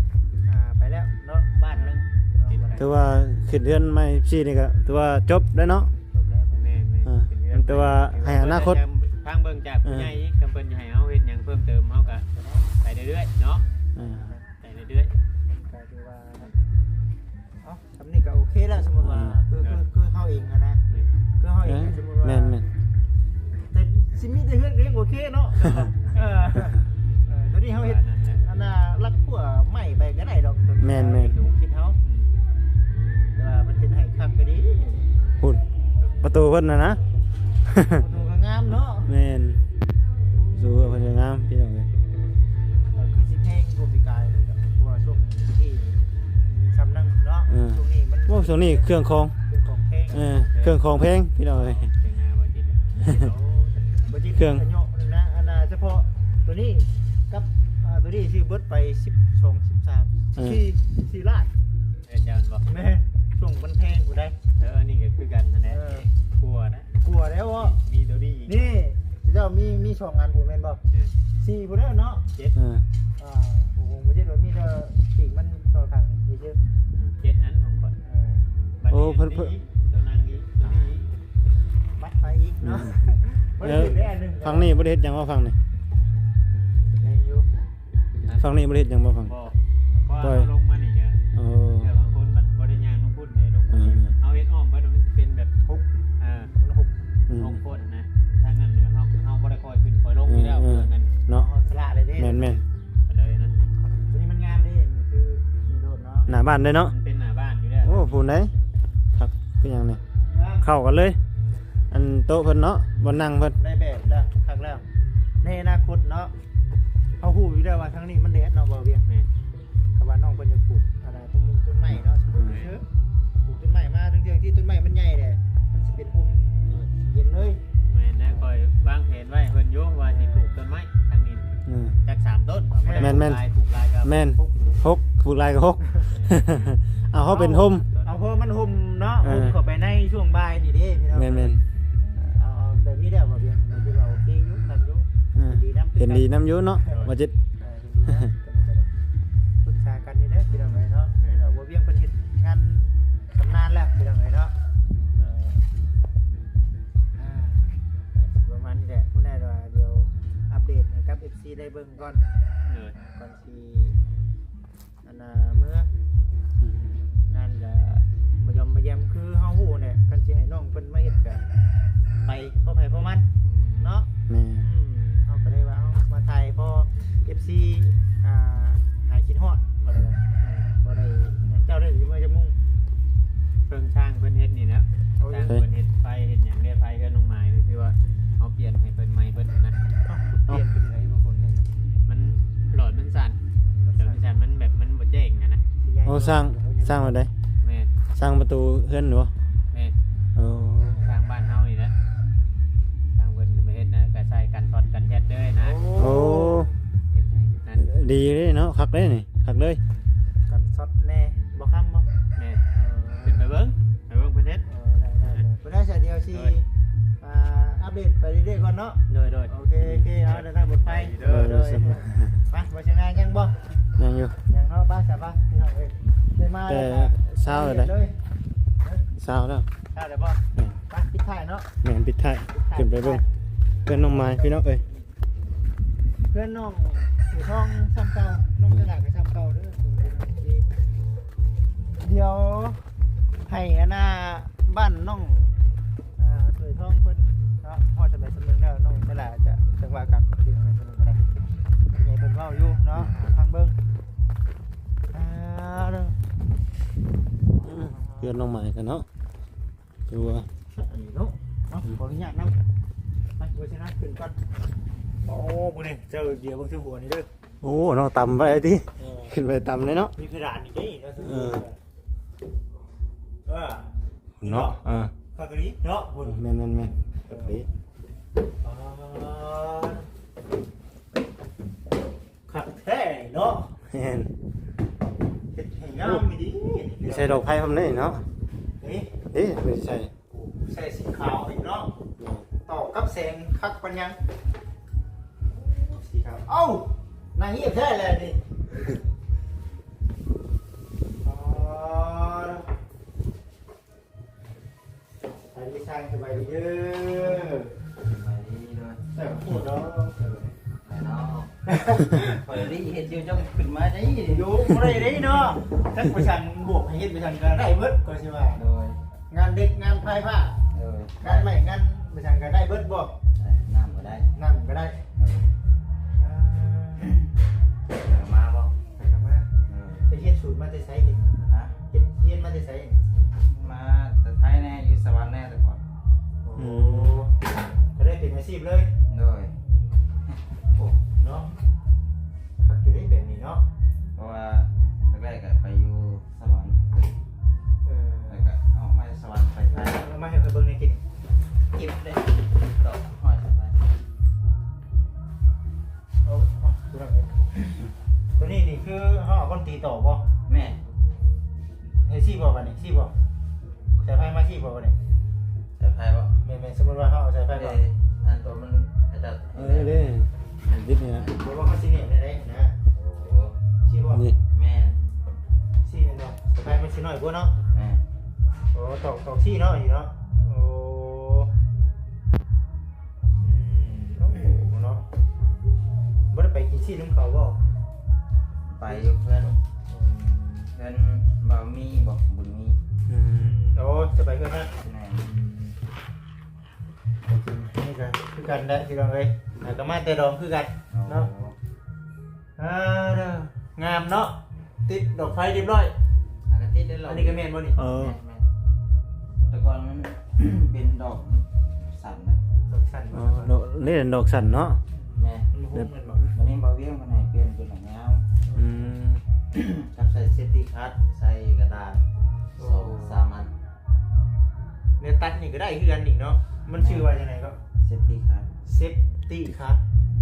ອ່າ ໄປແລ້ວເນາະ ບ້ານໜຶ່ງເນາະ ຖືວ່າຂຶ້ນເຮືອນໃໝ່ສີ່ນີ້ກໍຖືວ່າຈົບແລ້ວເນາະ ຈົບແລ້ວ ແມ່ນໆ ອ່າ ແຕ່ວ່າໃຫ້ອະນາຄົດ ທາງເບິ່ງຈາກຜູ້ໃຫຍ່ອີກ ຄັນເພິ່ນຢາກໃຫ້ເຮົາເຮັດຫຍັງເພີ່ມເຕີມ ເຮົາກໍໄປເລື້ອຍໆເນາະ ອ່າ ໄປເລື້ອຍໆ ກໍຖືວ່າ ເອົ້າ ສ່ຳນີ້ກໍໂອເຄແລ້ວ ສົມມຸດວ່າ ອ່າ ຄື ຄື ຄືເຮົາເອງຫັ້ນນະ ແມ່ນ ຄືເຮົາເອງ ເອີ ສົມມຸດວ່າ ແມ່ນໆ ແຕ່ຊິມີແຕ່ເຮືອນກໍຍັງໂອເຄເນາະ ເອີ ເອີ ຕອນນີ້ເຮົາເຮັດ ອັນນ່າ ລັກຂົວໃໝ່ໄປກໍໄດ້ດອກ ຕອນນີ້ ແມ່ນໆ ເຮົາເຮັດແນວຄິດເຮົາ ອືມ ແຕ່ວ່າມັນເຮັດໃຫ້ຄັກກໍດີ ພຸ້ນ ປະຕູເພິ່ນນະນະ ປະຕູກໍງາມເນາະ ແມ່ນ ປະຕູເພິ່ນກໍງາມ ພີ່ນ້ອງເອີຍ ກໍຄືຊິແພງກວ່າປີກາຍ ເພາະວ່າຊ່ວງທີ່ ຊ່ຳນັ້ນເນາະ ເອີ ຊ່ວງນີ້ມັນ ໂອ້ ຊ່ວງນີ້ເຄື່ອງຂອງ ເຄື່ອງຂອງແພງ ເອີ ເຄື່ອງຂອງແພງ ພີ່ນ້ອງເອີຍ ເຄື່ອງ ເຄື່ອງ ອັນນ່າ ສະເພາະໂຕນີ້ກັບ ອ່າ ໂຕນີ້ຊື້ເບິດໄປສິບສອງ ສິບສາມ ເອີ ສີ່ ສີ່ລ້ານ ເອີ ເຈົ້າແມ່ນບໍ່? ແມ່ນ ຊ່ວງມັນແພງພຸ້ນໃດ ເອີ ອັນນີ້ກໍຄືກັນຫັ້ນແຫຼະ ເອີ ກົວນະ ກົວແລ້ວເນາະ ມີໂຕນີ້ອີກ ນີ້ ເຈົ້າມີ ມີສອງອັນພຸ້ນແມ່ນບໍ່? ເອີ ສີ່ພຸ້ນແລ້ວເນາະ ເຈັດ ເອີ ອ່າ ໂອ້ໂຫ ບໍ່ເຈັດ ມີແຕ່ປີກມັນຕໍ່ຂ້າງນີ້ຊື່ ເຈັດອັນຂອງຂ້ອຍ ເອີ ໂອ້ ເພິ່ນ ເພິ່ນ ໂຕນັ້ນອີກ ໂຕນີ້ອີກ ບັດໄປອີກເນາະ ອືມ ເອີ ຝັ່ງນີ້ບໍ່ໄດ້ເຮັດຫຍັງວ່າຝັ່ງນີ້ ແມ່ນຢູ່ ຝັ່ງນີ້ບໍ່ໄດ້ເຮັດຫຍັງບໍ່ຝັ່ງ ບໍ່ ເພາະວ່າເຮົາລົງມານີ້ກະ ໂອ້ ເທື່ອບາງຄົນມັນບໍ່ໄດ້ຍ່າງລົງພຸ້ນເດ້ ລົງພຸ້ນ ເອີ ເຮົາເຮັດອ້ອມໄປ ມັນຊິເປັນແບບຫົກ ເອີ ມັນຫົກ ອືມ ຫົກຄົນນະ ທາງນັ້ນເຮົາ ເຮົາບໍ່ໄດ້ຄ່ອຍຂຶ້ນຄ່ອຍລົງຢູ່ແລ້ວ ເອີ ເອີ ເນາະ ເຮົາສະຫຼະເລີຍເດ້ ແມ່ນໆ ກໍເລີຍນະ ຕົວນີ້ມັນງາມເດ້ ຄືມີໂລດເນາະ ໜ້າບ້ານເດ້ເນາະ ມັນເປັນໜ້າບ້ານຢູ່ແລ້ວ ໂອ້ ພຸ້ນເດ້ ຄັກຄືຫຍັງນີ້ ເຂົ້າກັນເລີຍ ອັນໂຕະເພິ່ນເນາະ ບ່ອນນັ່ງເພິ່ນ ໄດ້ແບບແລ້ວ ຄັກແລ້ວ ໃນອະນາຄົດເນາະ ເຮົາຮູ້ຢູ່ແລ້ວວ່າທາງນີ້ມັນແດດເນາະ ບໍ່ວຽງ ແມ່ນ ກໍວ່ານ້ອງເພິ່ນຢາກປູກ ອັນນັ້ນ ຕົ້ນ ຕົ້ນໄມ້ເນາະ ສົມມຸດ ອືມ ຄືປູກຕົ້ນໄມ້ມາ ທັງເທື່ອທີ່ຕົ້ນໄມ້ມັນໃຫຍ່ແຫຼະ ມັນຊິເປັນຮົ່ມ ເອີ ເຢັນເລີຍ ແມ່ນແລ້ວ ຂ້ອຍວາງແຜນໄວ້ໃຫ້ເພິ່ນຢູ່ວ່າຊິປູກຕົ້ນໄມ້ທາງນີ້ ອືມ ຈັກສາມຕົ້ນ ແມ່ນໆ ປູກຫຼາຍ ປູກຫຼາຍກໍ ແມ່ນ ຫົກ ປູກຫຼາຍກໍຫົກ ເອົາເຮົາເປັນຮົ່ມ ເອົາ ເອົາພໍມັນຮົ່ມເນາະ ເອີ ຮົ່ມເຂົ້າໄປໃນຊ່ວງບ່າຍນີ້ເດ້ ພີ່ນ້ອງ ແມ່ນໆ ເອົາ ເອົາແບບນີ້ແຫຼະ ບໍ່ວຽງ ຖືວ່າໂອເຄຢູ່ ຄັກຢູ່ ເອີ ເຫັນດີນຳ ເຫັນດີນຳຢູ່ເນາະ ເອີ ບໍ່ຈິດ ເອີ ເຫັນດີນຳ ປຶກສາກັນນີ້ແຫຼະ ພີ່ນ້ອງເອີຍເນາະ ເອີ ບໍ່ວຽງເພິ່ນເຮັດງານຊຳນານແລ້ວ ພີ່ນ້ອງເອີຍເນາະ ເອີ ອ່າ ປະມານນີ້ແຫຼະ ຜູ້ໃດວ່າດຽວອັບເດ ຊິໄດ້ເບິ່ງກ່ອນ ໂດຍ ກ່ອນຊິອັນນ່າເມືອ ອືມ ງານກະບໍ່ຢອມບໍ່ແຢມ ຄືເຮົາຮູ້ແຫຼະ ຄັນຊິໃຫ້ນ້ອງເພິ່ນມາເຮັດກະໄປພໍໃຜພໍມັນ ອືມ ເນາະ ແມ່ນ ອືມ ເຮົາກະເລີຍວ່າເອົາມາຖ່າຍພໍ ເອັຟຊີ ອ່າ ຫາຍຄິດຮອດ ບໍ່ໄດ້ ບໍ່ໄດ້ ເຈົ້າໄດ້ຊິເມືອຈັກໂມງ? ເບິ່ງຊ່າງເພິ່ນເຮັດນີ້ແຫຼະ ໂອ້ຍ ຊ່າງເພິ່ນເຮັດໄຟເຮັດຫຍັງເດ້ ໄຟເຮືອນນ້ອງໝາຍ ຄືວ່າເຮົາປ່ຽນໃຫ້ເພິ່ນໃໝ່ເບິດຫັ້ນນະ ເອົ້າ ປ່ຽນເປັນຈັ່ງໃດ ບາງຄົນເນາະ ມັນ ຫຼອດມັນສັ່ນ ຫຼອດມັນສັ່ນ ມັນແບບມັນບໍ່ແຈ້ງຫັ້ນນະ ໂອ້ ສ້າງ ສ້າງແບບໃດ? ແມ່ນ ສ້າງປະຕູເຮືອນບໍ? ແມ່ນ ໂອ້ ສ້າງບ້ານເຮົານີ້ແຫຼະ ສ້າງເພິ່ນມາເຮັດນະ ກະໃສ່ກັນຊັອດກັນແຊັດເລີຍນະ ໂອ້ ເຮັດໃຫ້ນັ້ນ ດີເດ້ເນາະ ຄັກເດ້ນີ້ ຄັກເລີຍ ກັນຊັອດແນ່ ບໍ່ຄຳບໍ່? ແມ່ນ ເອີ ຂຶ້ນໄປເບິ່ງ ໄປເບິ່ງເພິ່ນເຮັດ ເອີ ໄດ້ໆ ເພິ່ນເຮັດ ດຽວຊິ ໂດຍ ອ່າ ອັບເດດໄປເລື້ອຍໆກ່ອນເນາະ ໂດຍໆ ໂອເຄ ໂອເຄ ເອົາ ເດີນທາງປອດໄພ ໂດຍ ໂດຍ ໂດຍ ໄປ ບໍ່ຊະນາຍັງບໍ່? ຍັງຢູ່ ຍັງເນາະ ໄປຊະ ໄປ ພີ່ນ້ອງເອີຍ ໄດ້ມາແຕ່ເຊົ້າແລ້ວ ເລີຍ ເຊົ້າແລ້ວ ເຊົ້າແລ້ວບໍ່? ແມ່ນ ໄປ ປິດທ້າຍເນາະ ແມ່ນ ປິດທ້າຍ ປິດທ້າຍ ຂຶ້ນໄປເບິ່ງ ເຮືອນນ້ອງໝາຍ ພີ່ນ້ອງເອີຍ ເຮືອນນ້ອງເສືອທອງຊ່ຳເກົ່າ ນ້ອງສະຫຼາກະຊ່ຳເກົ່າເດີ ດຽວໃຫ້ອັນນ່າບ້ານນ້ອງ ອ່າ ເສືອທອງເພິ່ນເນາະ ຮອດສະໄໝສຳເນີງແລ້ວ ນ້ອງສະຫຼາກະຈັ່ງວ່າກັນ ເປັນຈັ່ງໃດກໍໄດ້ ໃຫຍ່ເພິ່ນເວົ້າຢູ່ເນາະ ຟັງເບິ່ງ ອ່າ ເດີ ເຮືອນນ້ອງໝາຍກັນເນາະ ຄືວ່າ ອັນນີ້ເນາະ ເນາະ ຂໍອະນຸຍາດນຳ ໄປ ເວຍຊະນະຂຶ້ນກ່ອນ ໂອ້ ມື້ນີ້ເຈົ້າ ດຽວເບິ່ງເທິງຫົວນີ້ເດີ ໂອ້ ເນາະ ຕ່ຳໄປຕິ ເອີ ຂຶ້ນໄປຕ່ຳເລີຍເນາະ ມີເພດານອີກເດ້ ເອີ ເອີ ເນາະ ເອີ ຄັກອີ່ຫຼີເນາະ ພຸ້ນ ແມ່ນໆໆ ຄັກອີ່ຫຼີ ອ່າ ຄັກແທ້ເນາະ ແມ່ນ ເຮັດໃຫ້ງາມອີ່ຫຼີ ມີໃສ່ດອກໄຟພ້ອມເດ້ເນາະ ເອີ ເອີ ມີໃສ່ ໂອ້ ໃສ່ສີຂາວອີກເນາະ ແມ່ນ ຕໍ່ກັບແສງຄັກປານຫຍັງ ໂອ້ ສີຂາວ ເອົ້າ ນາງງຽບແທ້ແຫຼະນີ້ ອໍ ສະບາຍດີຊ່າງ ສະບາຍດີເດີ ສະບາຍດີເດີ ແຊບໂພດເນາະ ແມ່ນເນາະ ຂ້ອຍນີ້ເຮັດຢູ່ ເຈົ້າຂຶ້ນມາໄດ້ຢູ່ ບໍ່ໄດ້ເດ້ເນາະ ຈັກປະຊັງບວກໃຫ້ເຮັດປະຊັງກະໄດ້ເບິດ ຂ້ອຍຊິວ່າ ໂດຍ ງານເດັກງານພາຍພາ ໂດຍ ງານໄມ້ງານປະຊັງກະໄດ້ເບິດບໍ່? ໄດ້ ນ້ຳກະໄດ້ ນ້ຳກະໄດ້ ໂດຍ ອ່າ ມາບໍ່? ມາ ໂດຍ ໄປຮຽນສູດມາແຕ່ໃສນີ້? ຮະ? ຮຽນ ຮຽນມາແຕ່ໃສ? ມາແຕ່ໄທແດ່ ຢູ່ສະຫວັນແດ່ແຕ່ກ່ອນ ໂອ້ ອືມ ກະໄດ້ເປັນອາຊີບເລີຍ ໂດຍ ໂອ້ ເນາະ ຄັກຢູ່ເດ້ແບບນີ້ເນາະ ເພາະວ່າແລກໆກະໄປຢູ່ສະຫວັນ ເອີ ແລ້ວກະອອກມາສະຫວັນໄປໄທ ເອົາມາໃຫ້ຂ້ອຍເບິ່ງແດ່ ກິນ ເກັບເດ້ ດອກຫ້ອຍສະໄປ ໂອ້ ໂຕນີ້ນີ້ຄືເຮົາເອົາກ້ອນຕີຕໍ່ບໍ່? ແມ່ນ ໃຫ້ຊີ້ບໍ່ບາດນີ້ ຊີ້ບໍ່? ສາຍໄຟມາຊີ້ບໍ່ບາດນີ້? ສາຍໄຟບໍ່? ແມ່ນໆ ສົມມຸດວ່າເຮົາເອົາສາຍໄຟມາ ເອີ ອັນໂຕມັນ ເອີ ເດ້ ອັນຕິດນີ້ນະ ບໍ່ວ່າເຮົາຊິເໜັງໄດ້ນະ ໂອ້ ຊີ້ບໍ່? ນີ້ ແມ່ນ ຊີ້ແມ່ນບໍ່? ສາຍໄຟມັນຊິນ້ອຍກວ່າເນາະ ແມ່ນ ໂອ້ ຕອກ ຕອກຊີ້ເນາະ ນີ້ເນາະ ໂອ້ ອືມ ໂອ້ ເນາະ ບໍ່ໄດ້ໄປກິນຊີ້ນຳເຂົາບໍ່? ໄປຢູ່ເພື່ອນ ອືມ ເພື່ອນບ່າວມີບໍ ບຸນມີ ອືມ ໂອ້ ຈະໄປເພື່ອນນະ ແມ່ນ ອືມ ນີ້ກະຄືກັນແຫຼະພີ່ນ້ອງເອີຍ ຫາກະມາແຕ່ດອງຄືກັນເນາະ ໂອ້ ອ່າ ງາມເນາະ ຕິດດອກໄຟຮຽບຮ້ອຍ ອັນນີ້ກະແມ່ນບໍ່ນີ້? ເອີ ແມ່ນໆ ແຕ່ກ່ອນມັນເປັນດອກສັ້ນນະ ດອກສັ້ນ ອໍ ດອກ ນີ້ດອກສັ້ນເນາະ ແມ່ນ ມັນບໍ່ຮູ້ແມ່ນບໍ່? ບາດນີ້ບ່າວວຽງເພິ່ນໃຫ້ປ່ຽນເປັນດອກຍາວ ອືມ ກັບໃສ່ເຊຟຕີ້ຄັດ ໃສ່ກະດານ ໂອ້ ສອງສາມອັນ ແນວຕັດນີ້ກະໄດ້ຄືກັນນີ້ເນາະ ມັນຊື່ວ່າຈັ່ງໃດເກາະ? ເຊຟຕີ້ຄັດ ເຊຟຕີ້ຄັດ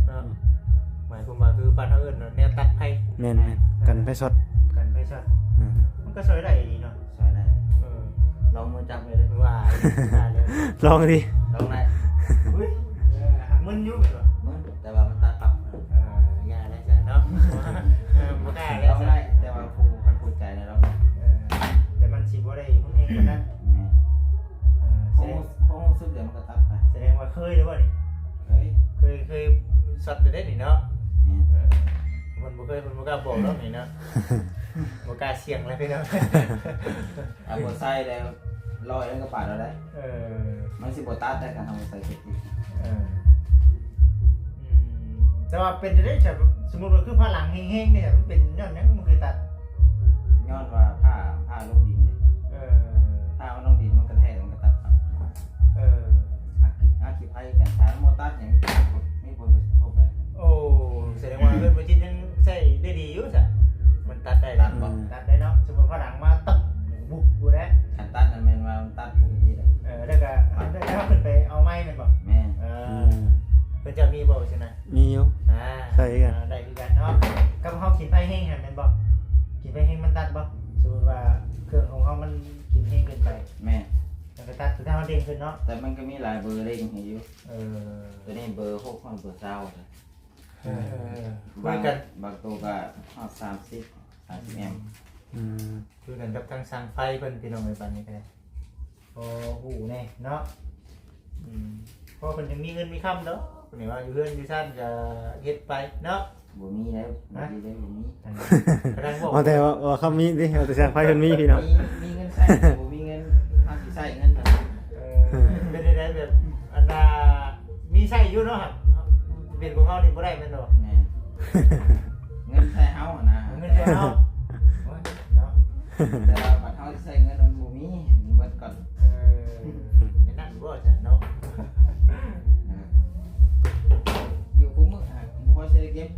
ເນາະ ອືມ ໝາຍຄວາມວ່າຄືບ້ານເຮົາເອີ້ນວ່າແນວຕັດໄຟ ແມ່ນໆ ເອີ ກັນໄຟຊັອດ ກັນໄຟຊັອດ ອືມ ມັນກະຊ່ອຍໄດ້ອີ່ຫຼີເນາະ ຊ່ອຍໄດ້ ເອີ ລອງມືຈັບເລີຍເດີ ວ່າ ລອງຕິ ລອງໄດ້ ອຸ້ຍ ເອີ ຫາກມຶນຢູ່ແມ່ນບໍ່? ມຶນ ແຕ່ວ່າມັນຕັດປັບ ເອີ ຢ່າໄດ້ຊັ້ນເນາະ ເອີ ບໍ່ກ້າໄດ້ຊັ້ນ ລອງໄດ້ ແຕ່ວ່າຜູ້ ຄັນຜູ້ໃຈນະລອງໄດ້ ເອີ ແຕ່ມັນຊິບໍ່ໄດ້ຮຸນແຮງປານນັ້ນ ແມ່ນ ເອີ ຮູ້ ຮູ້ສຶກແລ້ວມັນກະຕັດໄປ ສະແດງວ່າເຄີຍແລ້ວບໍ່ນີ້? ເຄີຍ ເຄີຍ ເຄີຍຊັອດແລ້ວເດ້ນີ້ເນາະ ເອີ ເພິ່ນບໍ່ເຄີຍ ເພິ່ນບໍ່ກ້າບອກດອກນີ້ເນາະ ບໍ່ກ້າສ່ຽງແລ້ວພີ່ນ້ອງ ເອົາບໍ່ໃສ່ແລ້ວ ຮ້ອຍມັນກໍປາດເອົາໄດ້ ເອີ ມັນຊິບໍ່ຕັດໄດ້ ຄັນເຮົາບໍ່ໃສ່ເຊັບຕິດ ເອີ ອືມ ແຕ່ວ່າເປັນຈັ່ງໃດ ສົມມຸດວ່າຄືພາຫຼັງແຮງໆ ນີ້ ມັນເປັນຍ້ອນຫຍັງມັນຄືຕັດ? ຍ້ອນວ່າຜ້າ ຜ້າລົງດິນເດ້ ເອີ ຜ້າມັນລົງດິນ ມັນກະແທກ ມັນກະຕັດ ເອີ ອັກຄີ ອັກຄີໄພກັນ ຖ້າບໍ່ຕັດຫຍັງ ມີຜົນກະທົບເລີຍ ໂອ້ ສະແດງວ່າເຮືອນບໍ່ຈິດຍັງໃຊ້ໄດ້ດີຢູ່ຊະ ມັນຕັດໄດ້ ຕັດບໍ່? ຕັດໄດ້ເນາະ ສົມມຸດພາຫຼັງມາ ຕຶບ ບຸບຢູ່ແລ້ວ ຄັນຕັດນັ້ນແມ່ນວ່າມັນຕັດປົກກະຕິແລ້ວ ເອີ ແລ້ວກະ ແລ້ວເຮົາຂຶ້ນໄປເອົາໃໝ່ແມ່ນບໍ່? ແມ່ນ ເອີ ອືມ ເພິ່ນເຈົ້າມີບໍ່ ວ່າຊັ້ນນະ? ມີຢູ່ ອ່າ ໃສ່ກັນ ອ່າ ໄດ້ຄືກັນເນາະ ກັບເຮົາກິນໄຟແຮງຫັ້ນແມ່ນບໍ່? ກິນໄຟແຮງມັນຕັດບໍ່? ສົມມຸດວ່າເຄື່ອງຂອງເຮົາມັນກິນແຮງເກີນໄປ ແມ່ນ ແລ້ວກໍຕັດ ຄືເຮົາເລັ່ງຂຶ້ນເນາະ ແຕ່ມັນກໍມີຫຼາຍເບີເລັ່ງໃຫ້ຢູ່ ເອີ ຕົວນີ້ເບີຫົກຮອດເບີຊາວ ເອີ ເອີ ເອີ ບາງ ຄືກັນ ບາງໂຕກໍຮອດສາມສິບ ສາມສິບແອັມ ອືມ ຄືກັນກັບທາງຊ່າງໄຟເພິ່ນ ພີ່ນ້ອງເອີຍ ບາດນີ້ກໍໄດ້ ພໍຮູ້ແດ່ເນາະ ອືມ ເພາະເພິ່ນຍັງມີເງິນມີຄຳດອກ ນີ້ວ່າຢູ່ເຮືອນຢູ່ຊານກໍເຮັດໄປເນາະ ບໍ່ມີແລ້ວ ບໍ່ມີແລ້ວ ບໍ່ມີ ກຳລັງບອກ ເອົາແຕ່ວ່າ ວ່າຄຳມີຕິ ເອົາແຕ່ຊ່າງໄຟເພິ່ນມີ ພີ່ນ້ອງ ມີ ມີເງິນໃຊ້ ບໍ່ມີເງິນ ເຮົາຊິໃຊ້ເງິນ ເອີ ເປັນໄດ້ແບບ ອັນນ່າ ມີໃຊ້ຢູ່ເນາະ ເປັນຂອງເຮົານີ້ບໍ່ໄດ້ແມ່ນບໍ່? ແມ່ນ ເງິນໃຊ້ເຮົາຫັ້ນນະ ເງິນໃຊ້ເຮົາ ໂອ້ຍເນາະ ແຕ່ວ່າບັດເຮົາຊິໃຊ້ເງິນມັນບໍ່ມີ ມັນເບິດກ່ອນ ເອີ ແມ່ນນັ້ນບໍ່ຊັ້ນເນາະ ເອີ ຢູ່ຄູ່ມື້ຫາບໍ່ພໍຊິໄດ້ເກັບ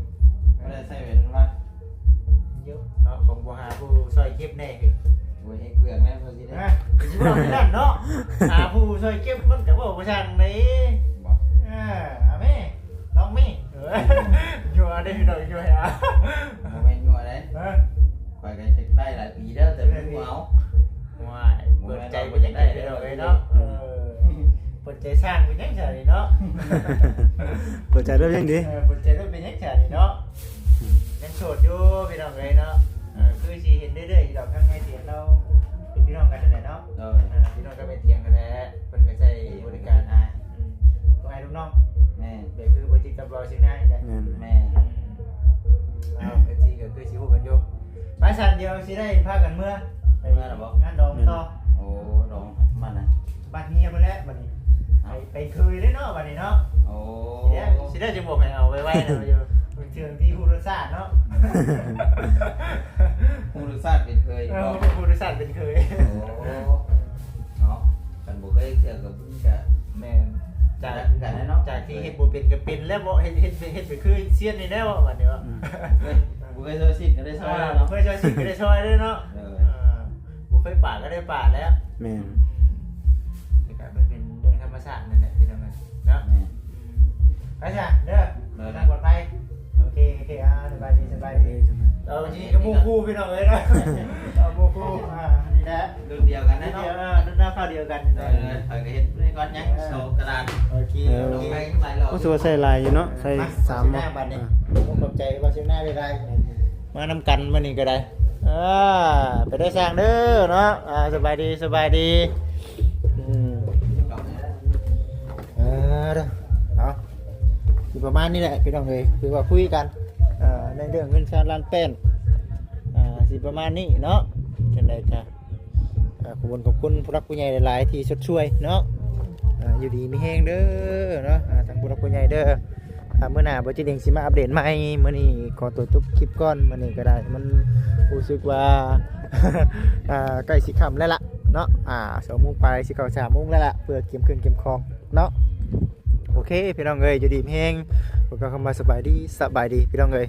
ບໍ່ໄດ້ໃຊ້ໄວ້ນຳວ່າ ຢູ່ເນາະ ຄົງບໍ່ຫາຜູ້ຊ່ອຍເກັບແດ່ເຮີ້ຍ ໂອ້ຍ ເຮັດເປືອງແລ້ວພໍຊິໄດ້ ຮະ ຊິເວົ້າແນວນັ້ນເນາະ ຫາຜູ້ຊ່ອຍເກັບມັນກໍເວົ້າບໍ່ຊ່າງໃດ ບໍ່ ເອີ ເອົາແມ້ ລອງແມ້ ເອີ ຍົວເດ້ພີ່ນ້ອງ ຍົວໃຫ້ເອົາ ບໍ່ແມ່ນຍົວເດ້ ຮະ ຂ້ອຍກໍຢາກໄດ້ຫຼາຍປີແລ້ວ ແຕ່ບໍ່ເອົາ ໂອ້ຍ ເປີດໃຈບໍ່ຢາກໄດ້ເດີເນາະ ເອີ ເປີດໃຈສ້າງເປັນຫຍັງຊະນີ້ເນາະ ເປີດໃຈໂລດຍັງດີ ເອີ ເປີດໃຈໂລດເປັນຫຍັງຊະນີ້ເນາະ ອືມ ຍັງໂສດຢູ່ພີ່ນ້ອງເອີຍເນາະ ເອີ ຄືຊິເຫັນເລື້ອຍໆຢູ່ດອກ ທັງແມ່ຕຽນລາວເປັນພີ່ນ້ອງກັນຫັ້ນແຫຼະເນາະ ໂດຍ ເອີ ພີ່ນ້ອງກັບແມ່ຕຽນຫັ້ນແຫຼະ ເພິ່ນກໍໃຊ້ບໍລິການ ອືມ ລູກອ້າຍລູກນ້ອງ ແມ່ນ ແບບຄືບໍ່ຈິດກັບເວົ້າຊິງນານີ້ແຫຼະ ແມ່ນ ແມ່ນ ອືມ ເອົາ ເອັຟຊີ ກໍຄືຊິຮູ້ກັນຢູ່ ໄປຊັ້ນ ດຽວຊິໄດ້ພາກັນເມືອ ໄປເມືອແລ້ວບໍ່? ງານດອງຕໍ່ ໂອ້ ດອງບ້ານໃດ? ບ້ານເຮຍພຸ້ນແຫຼະບັດນີ້ ໄປ ໄປເຄີຍເດ້ເນາະບັດນີ້ເນາະ ໂອ້ ຊິໄດ້ ຊິໄດ້ຈະບອກໃຫ້ເອົາໄວໆນະ ຢູ່ເທື່ອທີ່ຮູ້ລົດຊາດເນາະ ຮູ້ລົດຊາດເປັນເຄີຍ ເອີ ບໍ່ ຮູ້ລົດຊາດເປັນເຄີຍ ໂອ້ ເນາະ ຄັນບໍ່ເຄີຍເທື່ອກໍ ກະແມ່ນ ຈາກ ຄືກັນແຫຼະເນາະ ຈາກທີ່ເຮັດບໍ່ເປັນກໍເປັນແລ້ວເບາະ ເຮັດ ເຮັດ ເຮັດໄປຄືຊຽນນີ້ແລ້ວບັດນີ້ເນາະ ອືມ ບໍ່ເຄີຍຊ່ອຍສິດກໍໄດ້ຊ່ອຍແລ້ວເນາະ ບໍ່ເຄີຍຊ່ອຍສິດກໍໄດ້ຊ່ອຍເດ້ເນາະ ເອີ ເອີ ບໍ່ເຄີຍປາດກໍໄດ້ປາດແລ້ວ ແມ່ນ ອືມ ແຕ່ກໍມັນເປັນເລື່ອງທຳມະຊາດນັ້ນແຫຼະ ພີ່ນ້ອງເອີຍເນາະ ແມ່ນ ອືມ ໄປຊະເດີ ເດີນທາງປອດໄພ ໂອເຄ ໂອເຄ ອ່າ ສະບາຍດີ ສະບາຍດີ ເອີ ມື້ນີ້ກໍໝູ່ຄູ່ພີ່ນ້ອງເອີຍເນາະ ເອີ ໝູ່ຄູ່ ອ່າ ນີ້ແຫຼະ ລຸ້ນດຽວກັນເນາະ ເອີ ລຸ້ນດຽວກັນ ເອີ ຂ້ອຍກໍເຮັດນີ້ກ່ອນ ຍັງໂຊກະດານ ໂອເຄ ເອີ ໂອເຄ ໂອ້ ຖືວ່າໃສ່ຫຼາຍຢູ່ເນາະ ໃສ່ສາມ ມາ ບັດນີ້ ອ່າ ຂອບໃຈບ່າວຊຽງນາຫຼາຍໆ ມານຳກັນມື້ນີ້ກໍໄດ້ ອ່າ ໄປເດີຊ່າງເດີເນາະ ອ່າ ສະບາຍດີ ສະບາຍດີ ອືມ ເອີ ເດີ ເອົາ ຊິປະມານນີ້ແຫຼະພີ່ນ້ອງເອີຍ ຄືວ່າຄຸຍກັນ ເອີ ໃນເລື່ອງເງິນຊາວລ້ານແປນ ອ່າ ຊິປະມານນີ້ເນາະ ຈັ່ງໃດກະ ອ່າ ຂອບຄຸນ ຂອບຄຸນຜູ້ຫຼັກຜູ້ໃຫຍ່ຫຼາຍໆທີ່ຊົດຊ່ວຍເນາະ ອ່າ ຢູ່ດີມີແຮງເດີເນາະ ອ່າ ທາງຜູ້ຫຼັກຜູ້ໃຫຍ່ເດີ ອ່າ ມື້ໜ້າບໍ່ຈິດເອງຊິມາອັບເດດໃໝ່ ມື້ນີ້ຂໍຕົວຈົບຄລິບກ່ອນ ມື້ນີ້ກໍໄດ້ ມັນຮູ້ສຶກວ່າ ອ່າ ໃກ້ຊິຄ່ຳແລ້ວລະເນາະ ອ່າ ສອງໂມງປາຍ ຊິເຂົ້າສາມໂມງແລ້ວລະ ເພື່ອກຽມເຄື່ອງກຽມຂອງເນາະ ໂອເຄ ພີ່ນ້ອງເອີຍ ຢູ່ດີມີແຮງ ພວກເຮົາຄຳວ່າສະບາຍດີ ສະບາຍດີ ພີ່ນ້ອງເອີຍ.